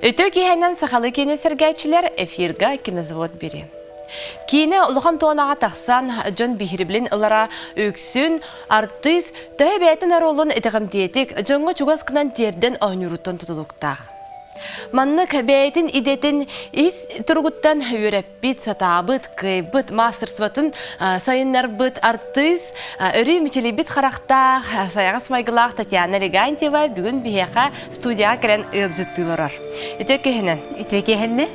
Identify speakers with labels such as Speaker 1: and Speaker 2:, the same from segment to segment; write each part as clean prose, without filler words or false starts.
Speaker 1: Үтүө киэһэнэн сахалыы киинэ сэргээччилэр эфирга кинозвод бири. Киинэ улахан туонаҕа тахсан, дьон биһирэбилин ылара үксүн артыыс төһө бэйэтин оруолун итэҕэмтиэтик, дьоҥҥо чугас гынан тиэрдэн оонньууруттан тутулуктаах. Маннык бэйэтин идэтин ис туругуттан үөрэппит, сатаабыт, кыайбыт, маастарствотын сайыннарбыт артыыс, өрүү мичилийбит харахтаах, сайаҕас майгылаах Татьяна Легантьева бүгүн биһиэхэ студияҕа кэлэн ыалдьыттыы олорор. Үтүө киһинэн.
Speaker 2: Үтүө киһиннэ.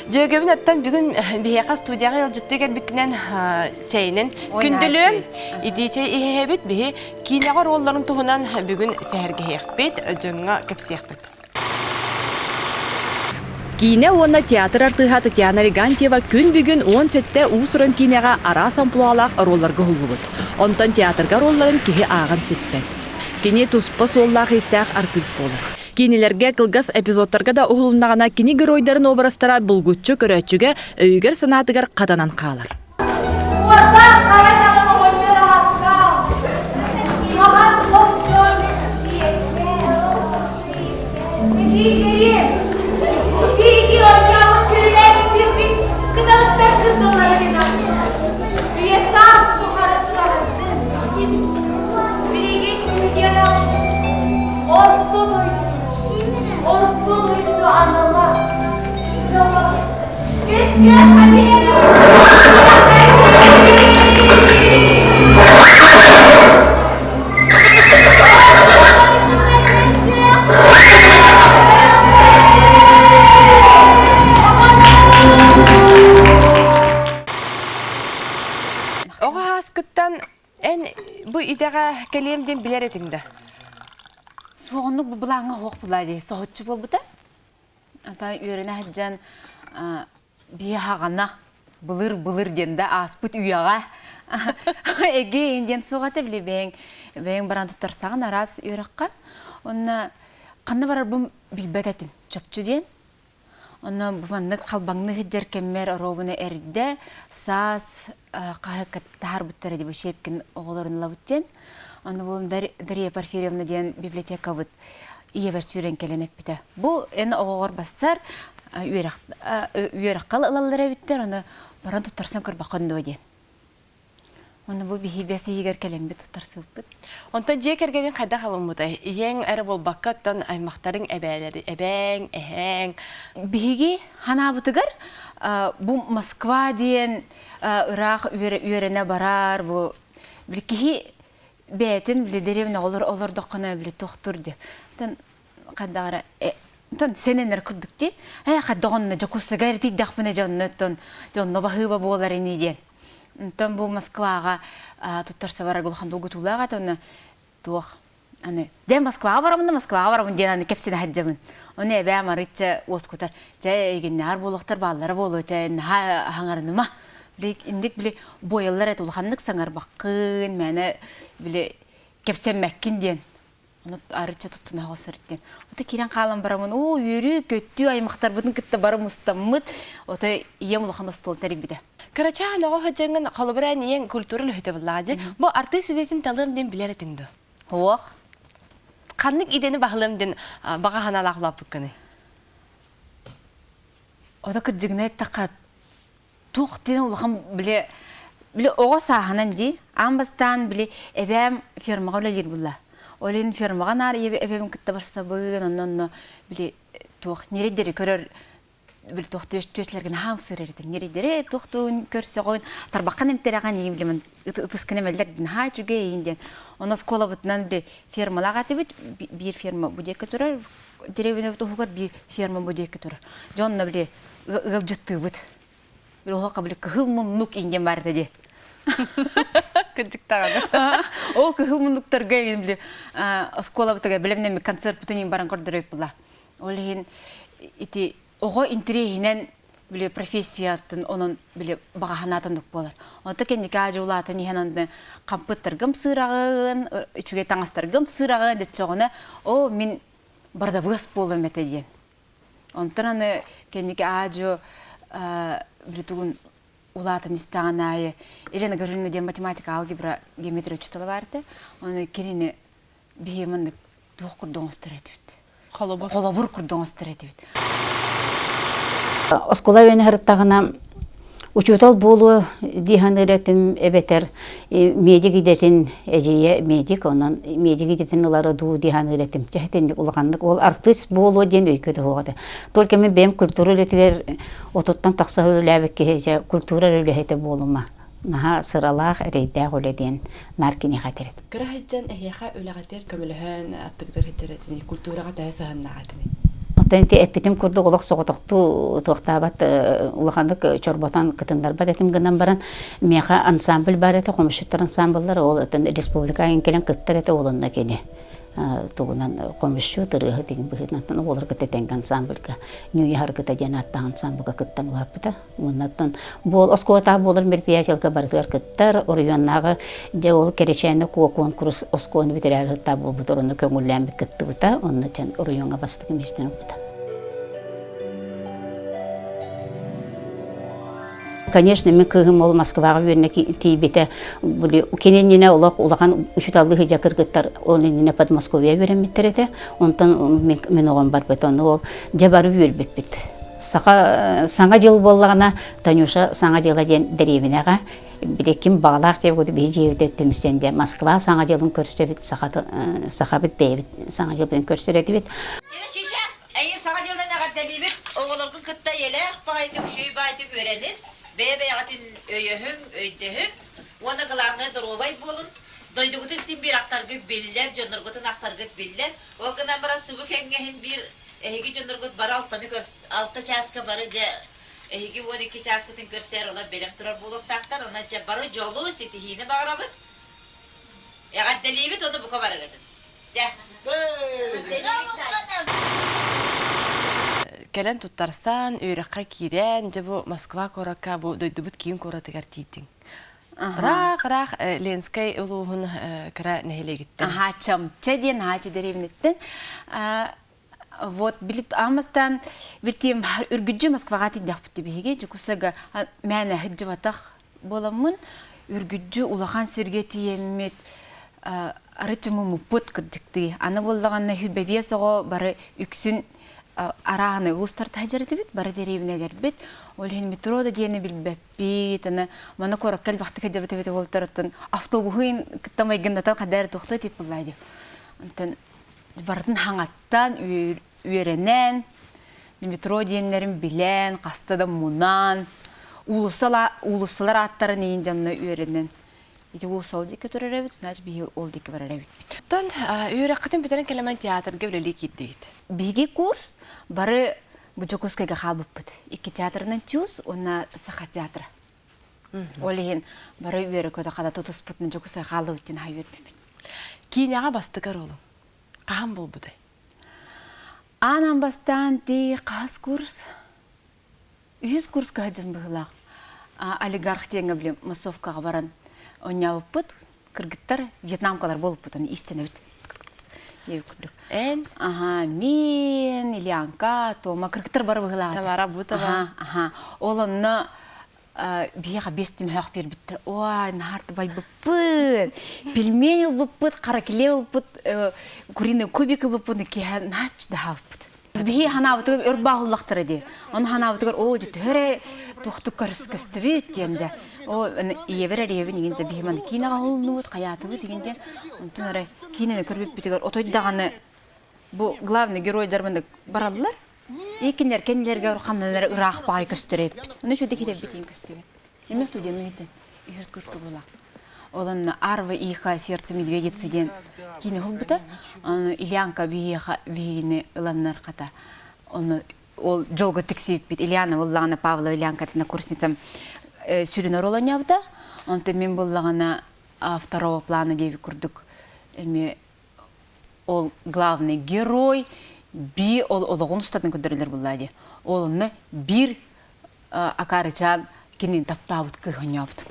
Speaker 1: Дьүөгэбин оттон бүгүн биһиэхэ студияҕа ыалдьыттыы кэлбиккинэн чэйинэн күндүлүөм. Итии чэй иһэбит биһи киинэҕэ оруолларын туһунан бүгүн сэһэргэһиэхпит, дьоҥҥо кэпсиэхпит. Киинэ уонна театр артыыһа Татьяна Легантьева күн бүгүн 17 уус-уран киинэҕэ араас амплуалаах оруолларга уһуллубут. Онтон театрга оруолларын киһи ааҕан сиппэт. Кини туспа суоллаах-иистээх артыыс буолар. Киинэлэргэ кылгас эпизодтарга да уһулуннаҕына кини геройдарын образтара булгуччу көрөөччүгэ өйүгэр-санаатыгар хатанан хаалар.
Speaker 3: Уотаах хара дьаҕын оҕонньор ааттаах, маҕан оттон Эдьиийдэрим, биһиги оонньообут көрүлээбит сирбит кыталыктар кырдаллара гынан, үйэ саас тухары сураҕырдын. Билигин үүнүөҕүҥ орто дойду, орто дойду анала, дьоло.
Speaker 1: Оҕо ааскыттан эн бу идэҕэ кэлиэм диэн билэр этиҥ да?
Speaker 2: Суоҕуннук бу былааҥҥа суох буолаа дии. Соһуччу буолбута. Ата үөрэнэ сылдьан биһаҕана былыр-былыр диэн да ааспыт үйэҕэ эгэ диэн суох этэ били бэйэҥ бэйэҥ баран туттарсаҕын араас үөрэххэ. Онно ханна барарбын билбэт этим чопчу диэн. Онно бу маннык халбаҥныы сылдьар кэммэр оруобуна эрдэ саас хаһыакка таһаарбыттара дии бу Щепкин оҕолорун ылабыт диэн. Ону буолан Дария Порфирьевна диэн библиотекабыт ийэбэр сүүрэн кэлэн эппитэ. Бу эн оҕоҕор бассар үөрэх үөрэххэ ылаллар эбиттэр, ону баран туттарсан көрбөххүн дуо диэн. Ону бу биһи бэс ыйыгар кэлэммит туттарсыыппыт.
Speaker 1: Онтон дьиэ кэргэниҥ хайдах ылыммытай? Ийэҥ эрэ буолбакка, оттон аймахтарыҥ эбээлэри, эбээҥ, эһээҥ.
Speaker 2: Биһиги ханаабытыгар бу Москва диэн ыраах үөрэнэ барар, бу били киһи бэйэтин били дэриэбинэ олор олордоххуна били тохтур дии. Оттон хайдаҕара оттон сэнэнэр курдук дии. Ээ хайдах онно Дьокуускайга эрэ тиийдэхпинэ дьэ онно оттон дьэ онно баһыыба буолар ини диэн. Онтон бу Москваҕа туттарса барар улахан долгутуулаах этэ онно туох аны дьэ Москваҕа барабын да Москваҕа барабын диэн аны кэпсэнэ сылдьабын. Ону эбээм арыычча уоскутар. Чэ эйигиннээҕэр буолуохтар бааллара буолуо чэ наһаа хаҥарыныма. Били инник били буойаллар этэ улаханнык саҥарбаккын мээнэ били кэпсэммэккин диэн Ону арычча туттуна оҕус диэн. Ото киирэн хаалан бараммын, оо, үөрүү, көттүү аймахтарбытын кытта бары мустаммыт, ото ийэм улахан остуол тэрийбитэ.
Speaker 1: Кырачаан оҕо сылдьаҥҥын холобура эн ийэҥ культура үлэһитэ буоллаҕа дии. Бу артыыс идэтин талыам диэн билэр этиҥ дуо?
Speaker 2: Суох.
Speaker 1: Ханнык идэни баһылыам диэн баҕа санаалаах улааппыккыный?
Speaker 2: Ото кырдьыгына эттэххэ, туох диэн улахан били били оҕо сааһынан дии аан бастаан били эбээм фермаҕа үлэлиир буолла ол иһин фермаҕа наар эбэбин кытта барсабын онно онно били туох ньирэйдэри көрөр били туох түөслэргэ наһаа ымсыырар этим ньирэйдэри туохтуун көрсөҕүн тарбаххын эмтэрэҕин иим били ытыскын эмэллэр наһаа үчүгэй иин диэн онно оскуолабытынан били фермалаах этибит биир ферма бу диэки турар деревня туһугар биир ферма бу диэки турар дьэ онно били ыалдьыттыыбыт. Били оһохха били кыһыл муннук иҥген баар этэ дии.
Speaker 1: Кырдьыктаҕына.
Speaker 2: Ол кыһыл муннуктарга иҥин били оскуолабытыгар бэлэмнэммит концертпытын иҥин баран көрдөрөйүп була. Ол иһин ити оҕо интэриэһинэн били профессиятын онон били баҕа санаатын буолар. Онто кэнники аадьы улаатан иһэн аны хампыттаргым сыыраҕын, үчүгэй таҥастаргым сыыраҕын деччоҕуна оо мин бардабыас буолуом этэ диэн. Онтон аны кэнники аа-дьуо били улаатан истэҕин аайы Елена Гавриловна диэн математика, алгебра, геометрия учуутала баар этэ. Ону кинини биһи маннык туох курдук оҥостор этибит.
Speaker 1: Холобур.
Speaker 2: Холобур курдук оҥостор этибит.
Speaker 4: Оскуола үөнэ сырыттаҕына учуутал буолуо дии саныыр этим эбэтэр медик идэтин эдьиийэ медик онон медик идэтин ылара дуу дии саныыр этим. Чэ итинник улаханнык ол артыыс буолуо диэн өйгө да суох этэ. Только мин бэйэм культура үлэтигэр отуттан тахса сыл үлэлээбит киһи дьэ культура эрэ үлэһитэ буолума. Наһаа сыралаах, эрэйдээх үлэ диэн наар киниэхэ этэр этим.
Speaker 1: Кыра сылдьан эһиэхэ үлэҕитигэр көмөлөһөн аттыгытыгар сылдьар этиний, культураҕа төһө сыһыаннаах этиний?
Speaker 4: Оттон ити эппитим курдук олох соҕотохтуу туохтаабат улаханнык чорботон кытыннарбат этим гынан баран миэхэ ансамбль баар этэ, хомусчуттар ансамбллара ол оттон республика айан кэлэн кыттар этэ ол онно кини тугунан хомусчут ырыаһыт игин быһыытынан оҕолор кытта тэҥҥэ ансамбльга Ньүүйэ Харгыта диэн ааттаах ансамбльга кыттан улааппыта. Уоннаттан буол оскуолатаах буолар мероприятиеларга барытыгар кыттар, оройуоннааҕы дьэ ол Кэрэчээнэ Куо куонкурус оскуоланы бүтэрээри сыттаах буолбут оронно көҥүллээммит кыттыбыта, онно дьэн оройуоҥҥа бастакы миэстэни ылбыта. Конечно, мин кыыһым ол Москваҕа үөрэнэ тиийбитэ. Кини иннинэ олох улахан учууталлыы сылдьар кыргыттар ол иннинэ Подмосковье үөрэммиттэр этэ. Онтон мин оҕом барбыта. Ону ол дьэ бары үөрбүппүт. Саха Саҥа дьыл буоллаҕына Танюша Саҥа дьыла диэн дэриэбинэҕэ били ким баҕалаах диэбит биһи дьиэбитэ түмсэн дьэ Москва Саҥа дьылын көрсөбүт сахабыт бэйэбит Саҥа дьылбын көрсөр этибит.
Speaker 5: Чича, эйин Саҥа дьылынан эҕэрдэлиибит, оҕолоргун кытта эйэлээх баҕайытык, үчүгэй баҕайытык үөрэнин, бэйэ-бэйэҕитин өйөһүҥ, өйдөһүҥ уонна главное доруобай буолун. Дойдугутун син биир ахтаргыт биллэр, дьонноргутун ахтаргыт биллэр. Ол гынан баран субу кэмҥэ иһин биир Эһиги дьонноргут бары алтаны көрс алта чааска бары дьэ эһиги 12 чааскытын көрсөөр олор бэлэм турар буолуохтаахтар. Онон дьэ бары дьолу, ситиһиини баҕарабыт. Эҕэрдэлиибит уонна бука барыгытын. Дьэ.
Speaker 1: Кэлэн туттарсан, үөрэххэ киирэн, дьэ бу Москва куоракка, бу дойдубут киин куоратыгар тиийдиҥ. Ыраах-ыраах Ленскэй улууһун кыра нэһилиэгиттэн.
Speaker 2: Аха, Чамча диэн Хаачы дэриэбинэттэн. Вот, билит аамастан биртием үргүддьү Москваҕа тиийдэхпит биһиги Дьокуускайга мээнэ сылдьыбатах буоламмын үргүддьү улахан сиргэ тиийэммит арыт муммуппут кырдьыктыы. Аны буоллаҕына хүбэбиэс оҕо бары үксүн арааһынай улуустарта сылдьар бары дэриэбинэлэрбит. Ол иһин метро да диэни билбэппит. Аны маны куоракка элбэхтик сылдьыбыт эбит буолтар автобуһун кытта майгыннатан хайдах эрэ туохтуу тип буллаа дии. Онтон барытын хаҥаттан үөрэнэн, метро диэннэрин билэн, хаста да мунан, уулуссалар ааттарын иин дьонно үөрэнэн ити уулусса ол диэки турар эбит, значит биһиги ол диэки барар эбиппит.
Speaker 1: Оттон үөрэххитин бүтэрэн кэлэмэн театрга үлэлии киирдигит.
Speaker 2: Биһиги курс бары бу Дьокуускайга хаалбыппыт. Икки театрынан ТЮЗ уонна Саха театра. Ол иһин бары үөрэ-көтө хата тутуспутун Дьокуускай хааллыбыт диэн аһа үөрбүппүт.
Speaker 1: Киинэҕэ бастакы оруолуҥ хаһан буолбутай?
Speaker 2: Аан бастаан ти хаһыс курс? Үһүс курска сылдьан быһыылаах. Олигарх диэҥҥэ били массовкаҕа баран оонньообуппут. Кыргыттар вьетнамкалар буолбуппут, оны иистэнэбит. Диэбит курдук.
Speaker 1: Эн?
Speaker 2: Аха, мин, Ильянка, Тома, кыргыттар бары быһыылаах.
Speaker 1: Тамара Бутова.
Speaker 2: Аха, аха. Ол онно биһиэхэ биэс тимэһэх биэрбиттэр. Ой, наһаа байбыппыт. Пельмень ылбыппыт, каракеле ылбыппыт, куриный кубик ылбыппыт, киэһэ наһаа чудаһаабыппыт. Биһи ханаабытыгар өр баахуллахтара дии. Ону ханаабытыгар оо дьэ төһө эрэ туохтук көстөбүт диэн дьэ. Оо ийэбэр эрийэбин игин дьэ биһи маны киинэҕэ уһулуннубут, хайаатыбыт игин диэн. Онтон эрэ киинэни көрбүппүтүгэр отой даҕаны бу главный геройдар маннык бараллар. И кинилэр кэннилэригэр ханнанара ыраах баай көстөр эбиппит. Ону үчүгэй киирэрбит иин көстүбэт. Эмиэ студияны иһитин үһүс курска буолаах. Ол онно Арва Иха сердце медведицы диэн киинэ уһулбута. Аны Ильянка биһиэхэ биһигини ыланнар хата. Ону ол дьолго тиксибиппит. Ильяна буллаҕына Павлова Ильянка однокурсницам сүрүн оруол оонньообута. Онтон мин буллаҕына второго плана диэбит курдук эмиэ ол главный герой би ол олоҕун устатын көрдөрөлөр буллаа дии. Ол онно биир акаарычаан кинини таптаабыт кыыс оонньообут.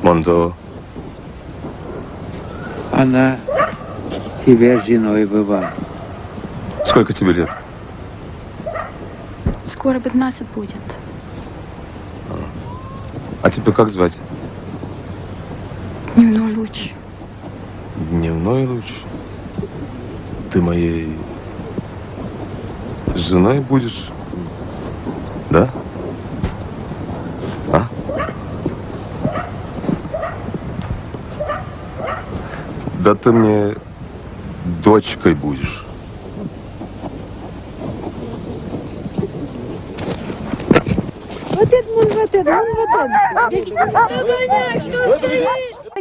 Speaker 6: Мондо
Speaker 7: Она тебя женой бывает.
Speaker 6: Сколько тебе лет? Скоро 15 будет.
Speaker 7: А тебя как звать?
Speaker 6: Дневной луч.
Speaker 7: Дневной луч? Ты моей женой будешь? Да? А? Да ты мне дочкой будешь.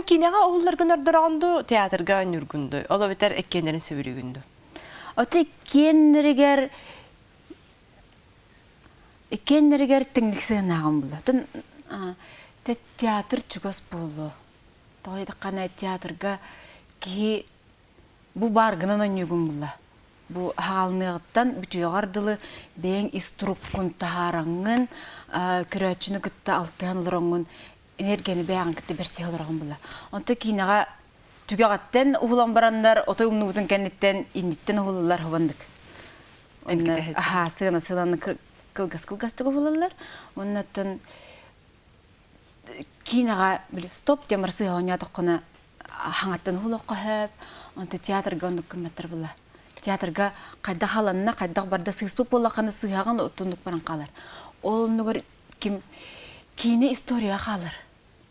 Speaker 1: Киинэҕэ уһулларгын ордороҕун дуу, театрга оонньуургун дуу? Ол эбэтэр иккиэннэрин сөбүлүүгүн дуу?
Speaker 2: Ото иккиэннэригэр иккиэннэригэр тэҥник сыһыаннааҕым буолла. Оттон театр чугас буолуо. Тоҕо диэтэххинэ театрга киһи бу бааргынан оонньуугун булла. Бу хаалыныаҕыттан бүтүөҕэр дылы бэйэҥ ис туруккун таһаараҥҥын, көрөөччүнү кытта алтыһан олороҥҥун энергияны бэйэҕин кытта бэрсиһэ олороҕун була. Онто киинэҕэ түгэҕиттэн уһулан бараннар, отой умнубутун кэнниттэн инниттэн уһулаллар хобондук. Аһаа, сыана сыананы кылгас-кылгастык уһулаллар. Оннуттан киинэҕэ били стоп диэн барсыһа оонньоотоххуна хаҥаттан уһулуохха сөп. Онто театрга оннук гымматтар була. Театрга хайдах халанна, хайдах барда сыыспыт буоллаххына сыыһаҕын оттуннук баран хаалар. Ол оннугар ким киинэ история хаалар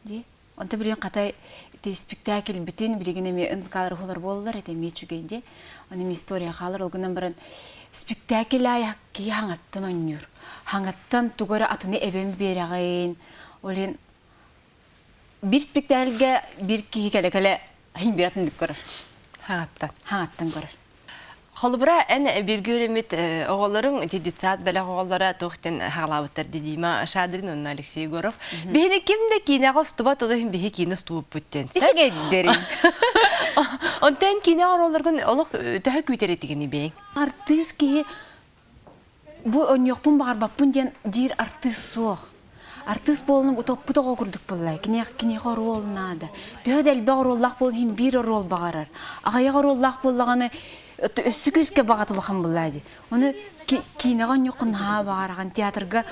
Speaker 2: дии. Онто билигин хатай ити спектакльбитин билигин эмиэ НВК-лар уһулар буолаллар это эмиэ үчүгэй дии. Аны эмиэ история хаалар ол гынан баран спектакль аайы киһи хаҥаттан оонньуур. Хаҥаттан тугу эрэ атыны эбэн биэрэҕин. Ол иһин биир спектакльгэ биир киһи кэлэ-кэлэ иһин биир атыннык көрөр.
Speaker 1: Хаҥаттан.
Speaker 2: Хаҥаттан көрөр.
Speaker 1: Холобура, эн бииргэ үөрэммит оҕолоруҥ ити детсад бэлэх оҕолоро туох диэн хаалаабыттар Дидима Шадрин уонна Алексей Егоров. Биһини ким да киинэҕэ устубат, ол иһин биһи киинэ устубуппут диэн.
Speaker 2: Ишигэйдэрин.
Speaker 1: Онтон киинэҕэ оруолларгын олох төһө күүтэр этигини бэйэҥ?
Speaker 2: Артыыс киһи Бу онньуохпун баҕарбаппын диэн диир артыыс суох. Артыыс буолан утоппут оҕо курдук буолла. Киниэхэ, киниэхэ оруол наада. Төһө да элбэх оруоллаах буолан иһин биир оруол баҕарар. Аҕыйах оруоллаах буоллаҕына өссө күүскэ баҕата улахан буолла дии. Ону киинэҕэ онньуоххун наһаа баҕараҕын. Театрга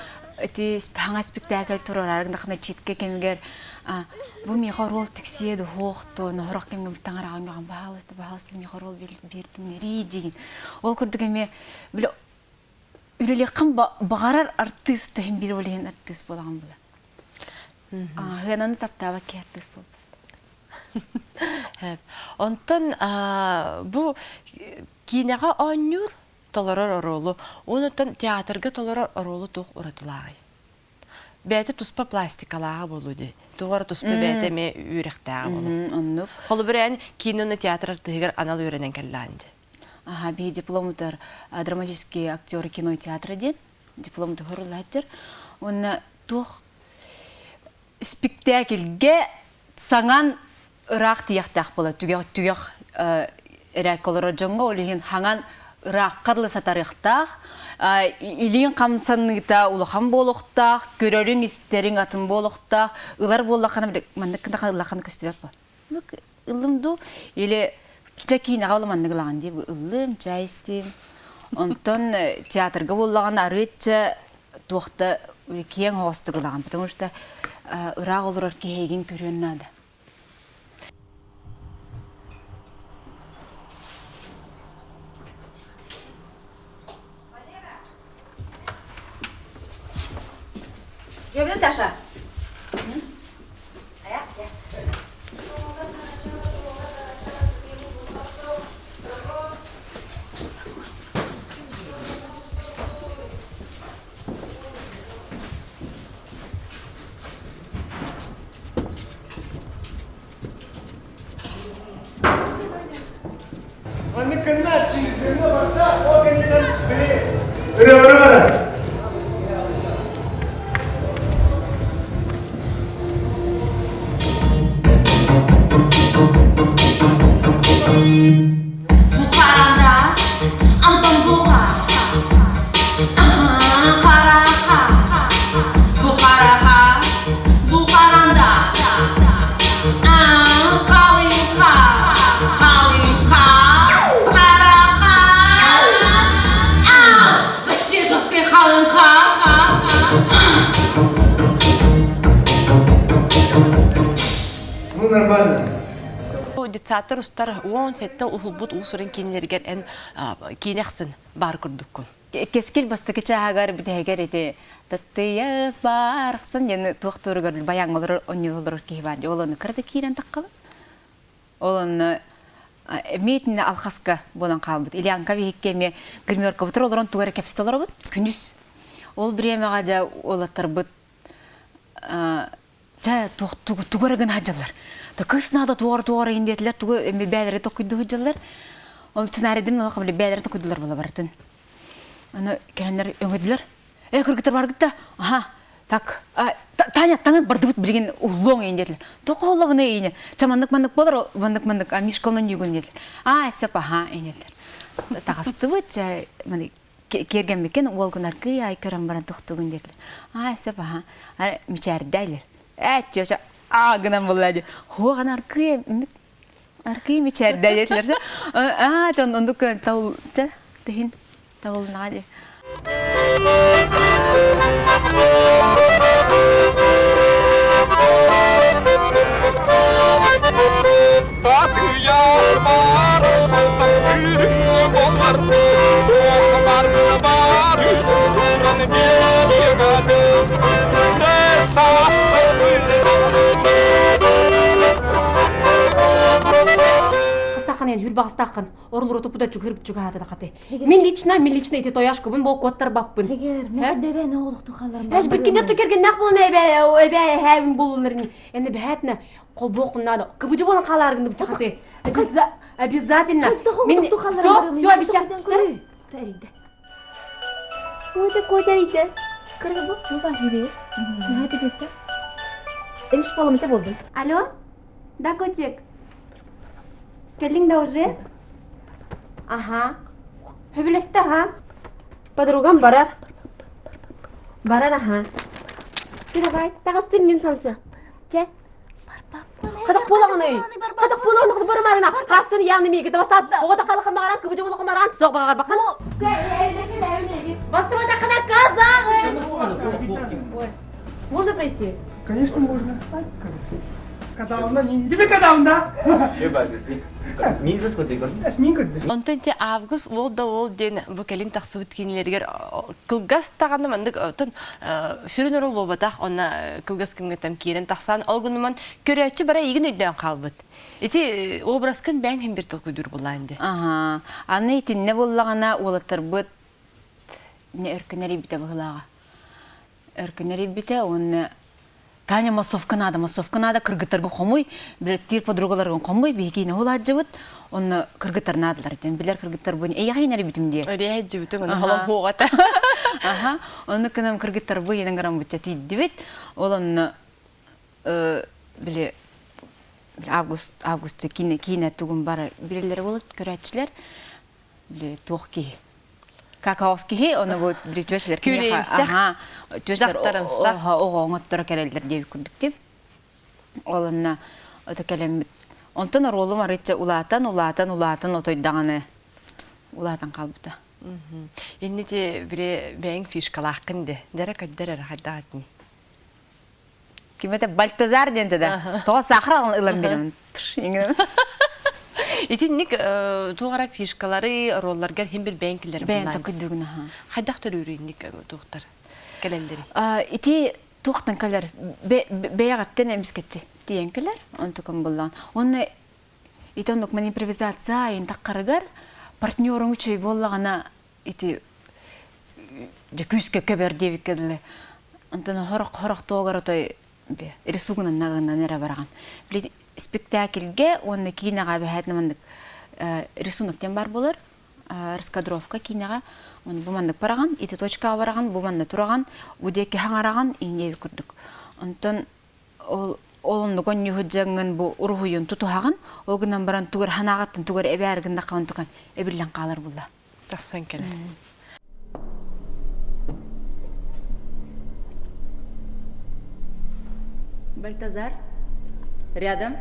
Speaker 2: ити хаҥа спектакль туруорарыҥ дахына читка кэмигэр бу миэхэ оруол тиксиэ да суох дуо, нохорох кэмҥэ таҥараҕа онньоҕон баһаалыста, баһаалыста миэхэ оруол биэрдиннэрии диигин. Ол курдук эмиэ били үлэлиэххин баҕарар артыыс да иһин биир ол иһин артыыс буолаҕын була. Сыананы таптаабат киһи артыыс буолбат.
Speaker 1: Онтон бу киинэҕэ оонньуур толорор оруолу, онтон театрга толорор оруолу туох уратылааҕый? Бэйэтэ туспа пластикалааҕа буолуо дии. Туох эрэ туспа бэйэтэ эмиэ үөрэхтээҕэ буолуо.
Speaker 2: Оннук.
Speaker 1: Холобур, эн киинэ уонна театр артыыһыгар анал үөрэнэн кэллэҕин дии.
Speaker 2: Аха, биһи дипломутар драматический актер кино и театра диэн диплом туһурулааттар. Уонна туох спектакльгэ саҥан ыраах тиийэхтээх буола түгэх түгэх эрээккэ олорор дьоҥҥо ол иһин хаҥан ыраахха дылы сатарыахтаах илииҥ хамсаныыта улахан буолуохтаах көрөрүҥ истэриҥ атын буолуохтаах ылар буоллаххына маннык гына ыллаххына көстүбэт буо ыллым дуу или чэ киинэҕэ ол маннык ылаҕын дии ыллым чай истим онтон театрга буоллаҕына арыычча туохта киэҥ оҕостук ылаҕын потому что ыраах олорор киһигин көрүөн наада
Speaker 3: Дьөбү Таша.
Speaker 8: Маннык кынна чыгыҥҥа барда, ол кэнниттэн били ырыалары барар.
Speaker 3: Бухарандаас, Антон Бухар, Карахас, Бухарахас, Бухарандаас, Калыҥхас, Калыҥхас, Карахас.
Speaker 8: нормально.
Speaker 1: Детсадтар устар 17 уһулбут уус-уран киинэлэригэр эн киинэ ахсын баар курдуккун.
Speaker 2: Кэскил бастакы чааһыгар бүтэһигэр ити Таттыйас барахсан диэн туох туругар баяҥ олорор онньуу олорор киһи баар. Ол ону кыра да киирэн таххабын. Ол онно эмиэ итиннэ алхаска буолан хаалбыт. Ильянка биһикки эмиэ гримеркабытыр олорон тугу эрэ кэпсэтэ олоробут күнүс. Ол бириэмэҕэ дьэ уолаттарбыт дьэ туох тугу эрэ гына сылдьаллар. Да кыыс наада туора туора иин диэтилэр тугу эми бээлэри токуйду сылдьаллар. Ол сценарийдын олох бээлэри токуйдулар буола барытын. Аны кэлэннэр өҥөдүлэр. Э кыргыттар баргыт да аха так Таня таҥын бардыбыт билигин уһулуоҥ иин диэтилэр. Тоқо уһуллабыны иине. Ча маннык маннык болар маннык маннык а Мишкалынан югун диэтилэр. Аа сөп аха иин диэтилэр. Таҕыстыбыт ча маны киэргэммиккин уолгун аргыый аай көрөн баран тохтугун диэтилэр. Аа сөп аха. Ара мичээрдээлэр. Ээ чөчө аа гынан булла ди. Хуоҕан аргыый аргыый мичээрдээ диэтилэр. Аа дьон ондук тал чэ тиһин табылыннаҕа дии.
Speaker 6: Астаххын эн хүрбаҕастааххын орулура туппута чугһырбыт чугаһаата хаты. Мин лично, мин лично ити тояшкабын бол куоттарбаппын.
Speaker 3: Эгер, мен дэбэ оҕолохту халларым.
Speaker 6: Эш биткинде ту кергеннах болун эбэ эбэ эһэбин болуннарни. Энне бэхэтне колбоқун надо. Кыбыжы болон халаргынды бучахаты. Обязательно. Мин все, все обещаю. Эрийдэ. Уота кот эрийдэ. Кыргыбы, ну бахири. Наһаа бекте. Эмиш болумча болдум. Алло? Да, котик. Кэллиҥ да уже? Аха. Сөбүлэстэ аха. Подругам барар. Барар аха. Чэ давай, таҕыстым мин солнце. Чэ. Хатах буолаҕыный? Хатах буолаҕын барымарына. Хасын яны миги тавасат. Оҕото халахан магаран кыбыжы болохо маран соқ бағар бахан. Бастырмада хана казагы. Можно пройти?
Speaker 8: Конечно, можно. Казална, не казална.
Speaker 1: Онтон те август ол да ол диэн бу кэлин тахсыбыт киинэлэригэр кылгас даҕаны маннык отон сүрүн орол буолбатах онно кылгас кэмҥэ там киирэн тахсан ол гыныман көрөөччү бара игин өйдөөн хаалбыт. Ити образкын бэйэҥ иһин бир толкуйдуур буоллаан дии.
Speaker 2: Аха. Аны итиннэ буоллаҕына уолаттарбыт не өркөн эрийбитэ быһыылааҕа. Өркөн эрийбитэ уонна Таня массовка надо, массовка надо, кыргыттаргын хомуй, билэттиир подругаларгын хомуй, биһиги уһулаадьыбыт, онно кыргыттар наадалар диэн, билэр кыргыттарбын эйэҕэ инэрибитим диye.
Speaker 1: Өрүһэдьибитиҥ, ону холом хуоҕата.
Speaker 2: Аха, онну кынам кыргыттарбы инэн гырамбытча тиийдибит, ол онно били август августта киинэ киинэ тугун бары билэллэрэ буолат көрөөччүлэр били туох киһи какаос киһи ону бу били түөсэлэр
Speaker 1: Күлэйимсэх,
Speaker 2: түөсэлэр
Speaker 1: дьахтарымсах.
Speaker 2: оҕо оҥотторо кэлэллэр диэбит курдук дип ол онно ото кэлэммит онтон оруолум арыычча улаатан улаатан улаатан отойдаҕаны улаатан хаалбыта
Speaker 1: Иннити били бэйэҥ фишкалааххын де дьара көддөр эрэ хайдах этиний
Speaker 2: Ким это Бальтазар диэн да тоҕо сахар ылан беремин
Speaker 1: Итинник туох эрэ фишкалары ролларгар хим билбэйэн киллэрин
Speaker 2: бэйэн токуйдугун аха
Speaker 1: хайдах төрүүрүй инник туохтар кэлэллери
Speaker 2: ити туохтан кэлэр бэйэҕиттэн эмискэтчи тиийэн кэлэр онтукун буллаан уонна ити оннук ман импровизация айын таххарыгар партнеруҥ үчүгэй буоллаҕына ити дьэ күүскэ көбөр диэбиккэ дылы онтон хорох хорохтуогар отой рисугунан нагынан эрэ бараҕын били спектакльгэ уонна киинэҕэ эбэһээтинэ маннык рисунок диэн баар буолар раскадровка киинэҕэ уонна бу маннык бараҕын ити точкаҕа бараҕын бу манна тураҕын бу диэки хаҥараҕын иҥниэбит курдук онтон ол ол оннук онньуһу дьаҥҥын бу уруһуйун тутуһаҕын ол гынан баран тугар ханаҕаттан тугар эбээр гыннахха онтукан эбиллэн хаалар булла
Speaker 1: тахсан кэлэр.
Speaker 2: Бальтазар, рядом.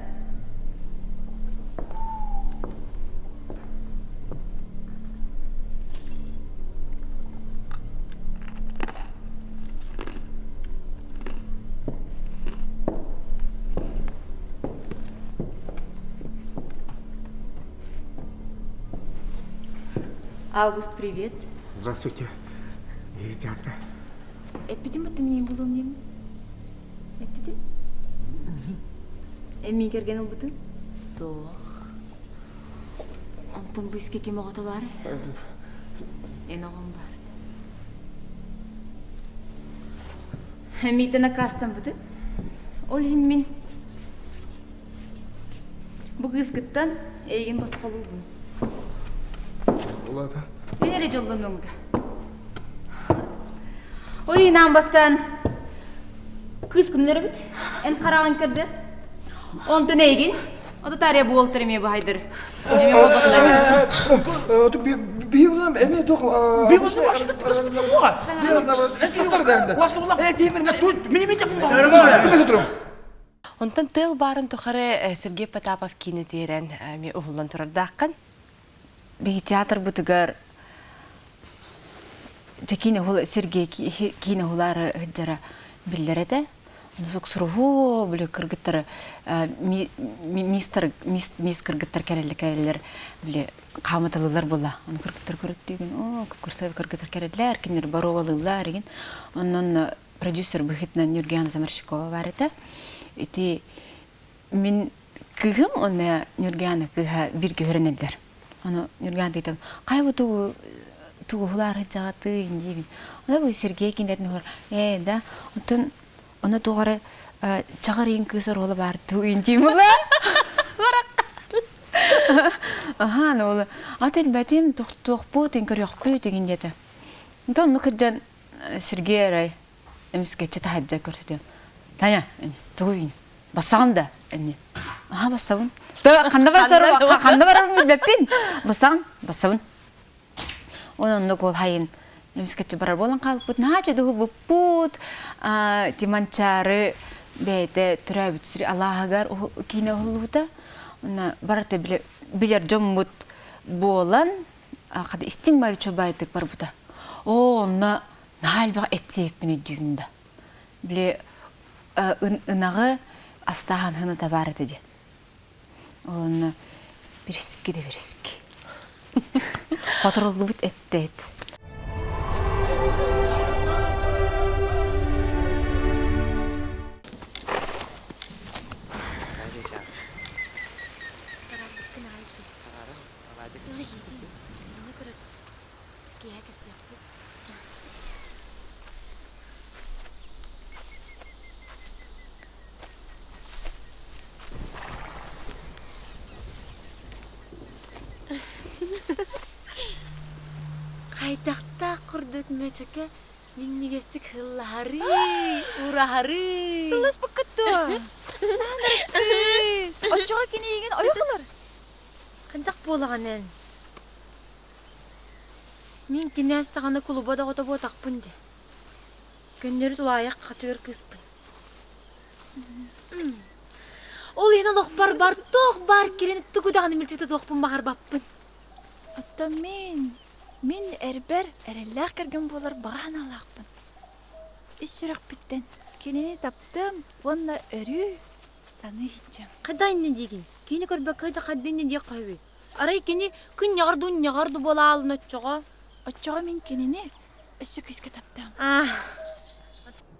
Speaker 2: Август, привет.
Speaker 8: Здравствуйте. Театра.
Speaker 2: Эппитим бытты миин булуом диэмин. Эппитим? Эмиий кэргэн ылбытын? Суох. Онтон бу искэ ким оҕото бар? Эн оҕом бар. Эмийтэн аккаастаммытым. Ол иһин мин бу кыыскыттан эйигин босхолуубун.
Speaker 8: Улаата.
Speaker 2: Мин эрэ дьоллонуоҥ да. Ол иһин аан бастаан кыыскын өлөрөбүт. Эн хараҕын көрдө. Онтон эйигин Ото таарыйа буолтар эмиэ баһайдар. Эмиэ холботулар.
Speaker 8: Би булам эме тох
Speaker 9: Би булам
Speaker 1: Онтон тыал баарын тухары Сергей Потапов киинэ тиэрэн эмиэ уһуллан турардааххын.
Speaker 2: Биһи театрбытыгар дьэ киинэ Сергей киинэ уһулаары сылдьара биллэр этэ. Суксуруһуу били кыргыттар мистер мисс кыргыттар кэрэллэр кэрэллэр били хаамыталыылар буолла. Ону кыргыттар көрөттүүгүн оо кырсабы кыргыттар кэрэллэр кинилэр боруобалыыллар игин. Онон продюсер быһыытынан Нюргиана Заморщикова бар этэ. Ити мин кыыһым уонна Нюргиана кыыһа бииргэ үөрэнэллэр. Ону Нюргиана ыйтам, хайа бу тугу тугу уһулаары сылдьаҕытый диибин. Ону бу Сергей кинилэрин уһулар, ээ да, оттон ону туох эрэ чаҕар иин кыыс оруола баар дуу диим була. Аха, ну ол ат элбэтим, тохтуохпут, көрүөхпүт игин диэтэ. Онтон онну кырдьан Сергей арай эмискэччи таһырдьа көрсүтүм. Таня, тугу Бассаҕын да эмне? Аха бассабын. Ханна барсар ханна барарым билбэппин. Бассаҕын, бассабын. Онон оннук ол хайын эмискэччи барар буолан хаалбыт. Наһаа чөдүһү Тиманчаары бэйэтэ төрөөбүт сири алааһыгар киинэ уһуллубута. Онно барыта билэр дьоммут буолан хада истиҥ баайы чобаайтык барбыта. Оо, онно наһаа элбэх этсиэппин өйдүүбүн да. Били ынаҕы астааһын хыныта баар этэ дии. Ол онно бириски да бириски. Хоторуллубут эттээт.
Speaker 3: Хайдахтаах курдук мөчөкө минньигэстик һыллаһарый, ураһарый.
Speaker 10: Сылласпыккыт дуо? Кыыс, оччоҕо кини эйигин ойох ылар.
Speaker 3: Хайдах буолаҕын эн? Мин кинээс даҕаны кулуба доҕото буотахпын дии. Көннөрү тулаайах хачыгыр кыыспын. Ол иһин олохпор бар туох баар кирин тугу даҕаны мүлчү тутуохпун баҕарбаппын.
Speaker 10: Оттон мин, мин эрбэр эрэллээх кэргэн буолар баҕа санаалаахпын. Ис сүрэхпиттэн кинини таптыам уонна өрүү саныы иһиччэм.
Speaker 3: Хайда иннэ диигин? Кини көрбөккө да хайда иннэ диэх хоһуй. Арай кини күн ньаҕар дуу буолаалын оччоҕо.
Speaker 10: Оччоҕо мин кинини өссө күүскэ таптаам.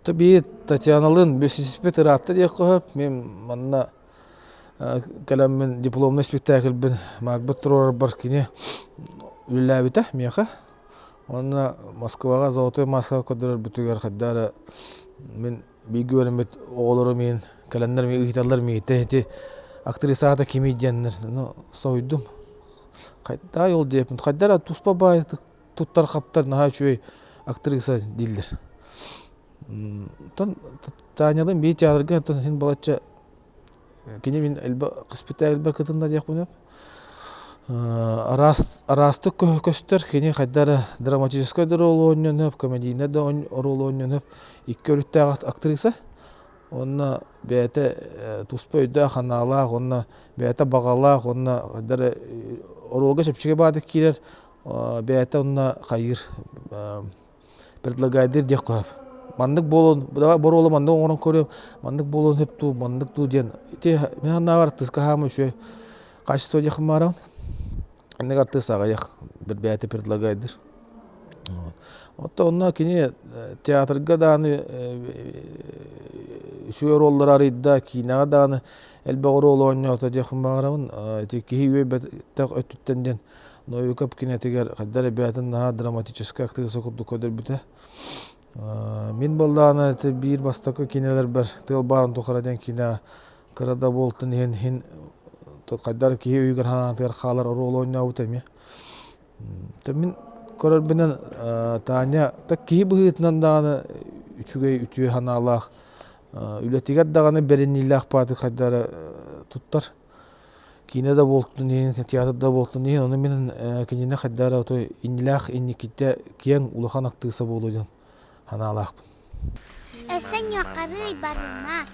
Speaker 11: Таби Татьяналыын билсиспит ыраатта диэх хоһоп. Мен манна кэлэммин дипломный спектакльбин Макбет туруорарбар кини үлэлээбитэ миэхэ. Уонна Москваҕа Золотой маска көрдөрөрбүтүгэр хайда эрэ мин бииргэ үөрэммит оҕолорум иһин кэлэннэр ыйыталлар миигиттэн ити актриса аата кимий диэннэр ну соһуйдум хайдаа ол диэппин хайда эрэ туспа баайытык туттар-хаптар наһаа үчүгэй актриса дииллэр оттон Танялыын биир театрга оттон син балачча Кини мин элбэх испитээлбэр кытынна диэхпин сөп. Араас араастык көстөр кини хайда эрэ драматическай да оруолу оонньуон сөп, комедийнай да оруолу оонньуон сөп. Икки өрүттээх актриса. Уонна бэйэтэ туспа өйдөөх санаалаах уонна бэйэтэ баҕалаах уонна хайда эрэ оруолга чэпчэки баҕайытык киирэр бэйэтэ онно хайыыр предлагайдыыр диэх сөп. Маннык буолуон, давай боруола маннык оҥорон көрүөм, маннык буолуон сөп дуу, маннык дуу диэн. Ити мин санаабар артыыска хаама үчүгэй качество диэххин баарабын. Инник артыыс аҕыйах бэйэтэ предлагайдыр. Оттон онно кини театрга даҕаны үчүгэй оруоллары арыйда, киинэҕэ даҕаны элбэх оруол оонньоото диэхпин баҕарабын. Ити киһи үөйбэтэх өттүттэн диэн Новиков кинэтигэр хайдах эрэ бэйэтин наһаа драматическай актриса курдук көрдөрбүтэ. Мин буоллаҕына ити биир бастакы киинэлэрбэр «Тыал баарын тухары» диэн киинэҕэ кыра да буолтун иһин иһин хайдах эрэ киһи өйүгэр санаатыгар хаалар оруолу оонньообута эмиэ. Мин көрөрбүнэн Таня киһи быһыытынан даҕаны үчүгэй үтүө санаалаах үлэтигэр даҕаны бэриниилээх бааты хайдах эрэ туттар. Киинэ да буолтун иһин, театр да буолтун иһин, ону мин кинини хайдах эрэ отой иннилээх инникитэ киэҥ улахан актыыса буолуо диэн санаалаахпын.
Speaker 9: Өссө ньуоххарыый барыма.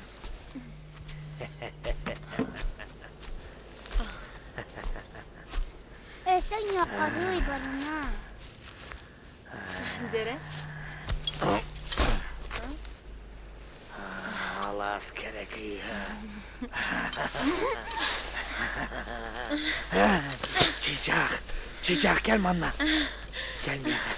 Speaker 9: Өссө ньуоххарыый барыма.
Speaker 2: Дьэрэ.
Speaker 8: Алаас кэрэ кыыһа. Чычаах, чычаах кэл манна. Кэл миэхэ.